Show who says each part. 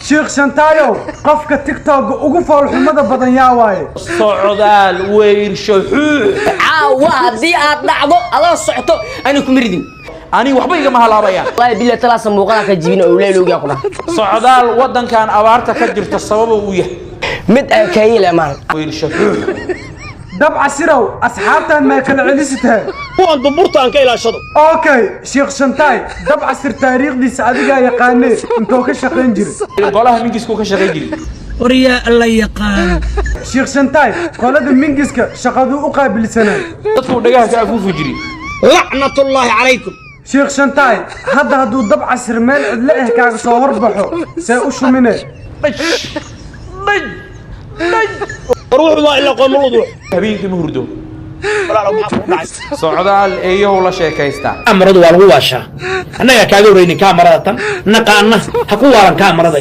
Speaker 1: Sheekh Shantaayow, qofka TikTok ugu foolxumada badan yaa waaye?
Speaker 2: Socdaal Weyrsho Xuux.
Speaker 3: Caawa haddii aad dhacdo adoo socoto, ani kuma ridin.
Speaker 2: Ani waxba igama halaabayaan.
Speaker 3: Wallahi billahi talaasa muuqada ka jibin oo leelowgaa ku dhaha.
Speaker 2: Socdaal, waddankan abaarta ka jirta sababa uu yahay.
Speaker 3: Mid ay kaayile maan.
Speaker 2: Weyrsho Xuux.
Speaker 1: Dabca sirow, asxaabtan may kala celisi tahay?
Speaker 4: Kuwan dumburta aan ka ilaashado.
Speaker 1: Okay, Sheekh Shantaay, Dabca Sir taariikhdiisa adigaa yaqaanee, intuu ka shaqayn jiray?
Speaker 2: Golaha mingisku ka shaqayn jiray.
Speaker 5: Waryaa alla yaqaan.
Speaker 1: Sheekh Shantaay, qolada mingiska shaqaduu u qaabilsanaa?
Speaker 2: Dadkuu dhagaha ka afuufi jiray.
Speaker 4: Lacnatullaahi calaykum.
Speaker 1: Sheekh Shantaay, hadda hadduu Dabca Sir meel cidlo ah kaaga soo horbaxo, see u shumine?
Speaker 2: Dhaj dhaj dhaj.
Speaker 4: War wuxuu waa ilaa qoomuludu.
Speaker 2: Habeenkii ma hurdo.
Speaker 4: Walaalow, maxaa kugu dhacay?
Speaker 2: Socdaal eeyahow la sheekaystaa.
Speaker 6: Kaamaradu waa lagu waashaa. Annagaa kaaga horreynin kaamarada tan naqaana. Ha ku waalan kaamarada.